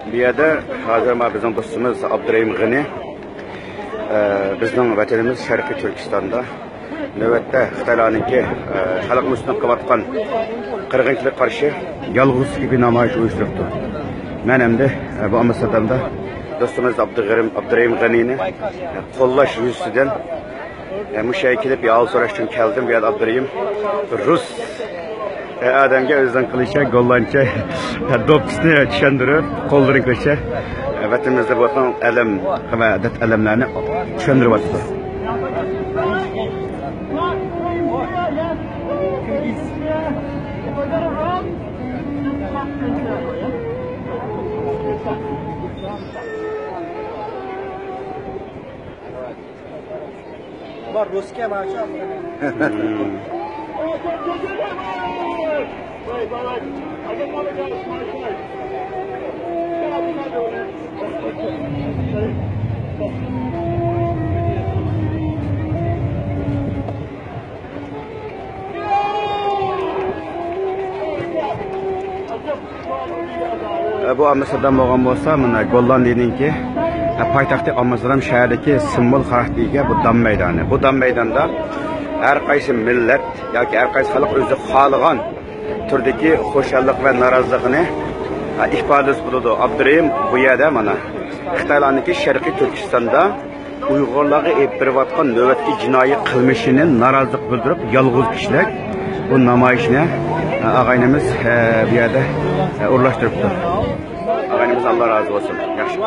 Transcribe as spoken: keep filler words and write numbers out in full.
بۇ يەردە ھازىر مانا بىزنىڭ دوستىمىز ئابدۇرېھىم غېنى، ئە، بىزنىڭ ۋەتىنىمىز شەرقىي تۈركىستاندا نۆۋەتتە خىتايلارنىڭكى، ئە، خەلقىمىز ئۈستىدە قىلىۋاتقان قىرغىنچىلىققا قارشى يالغۇز كېلىپ نامايىش ئۇيۇشتۇرۇپتۇ. مەن ئەمدى، ئە، بۇ ئامستېردامدا دوستىمىز ئابدۇغېرىم-، ئابدۇرېھىم غېنىنى، ئە، قوللاش يۈزىسىدىن، ئە، مۇشۇ يەرگە كېلىپ ھال سوراش ئۈچۈن كەلدىم. بۇ يەردە ئابدۇرېھىم رۇس، ئە، ئادەمگە ئۆزىنىڭ قىلىچە، گوللاندچە، ئە، دوپپىسىنى چۈشەندۈرۈپ، قوللىرىنى قىلىچە، ئە، ۋەتىنىمىزدە بولغان ئەلەم ۋە دەرد ئەلەملەرنى چۈشەندۈرۈۋاتىدۇ. Var, rus kemaçı. بۇ ئامستېردام بولغان بولسا، مانا گوللاندىيىنىڭكى پايتەختى ئامستېردام شەھىرىدىكى سىمۋول خاراكتېرىگە ئىگە بۇ دام مەيدانى. بۇ دام مەيداندا ھەر قايسى مىللەت ياكى ھەر قايسى خەلق ئۆزى خالىغان تۈردىكى خۇشاللىق ۋە نارازىلىقىنى ئىپادىلىسە بولىدۇ. ئابدۇرېھىم بۇ يەردە مانا خىتايلارنىڭكى شەرقىي تۈركىستاندا ئۇيغۇرلارغا ئېلىپ بېرىۋاتقان نۆۋەتتىكى جىنايى قىلمىشىنى نارازىلىق بىلدۈرۈپ، يالغۇز كىشىلىك بۇ نامايىشنى، ئە، ئاغىنىمىز، ئە، بۇ يەردە، ئە، ئورۇنلاشتۇرۇپتۇ. ئاغىنىمىز، ئاللا رازى بولسۇن. ياخشى.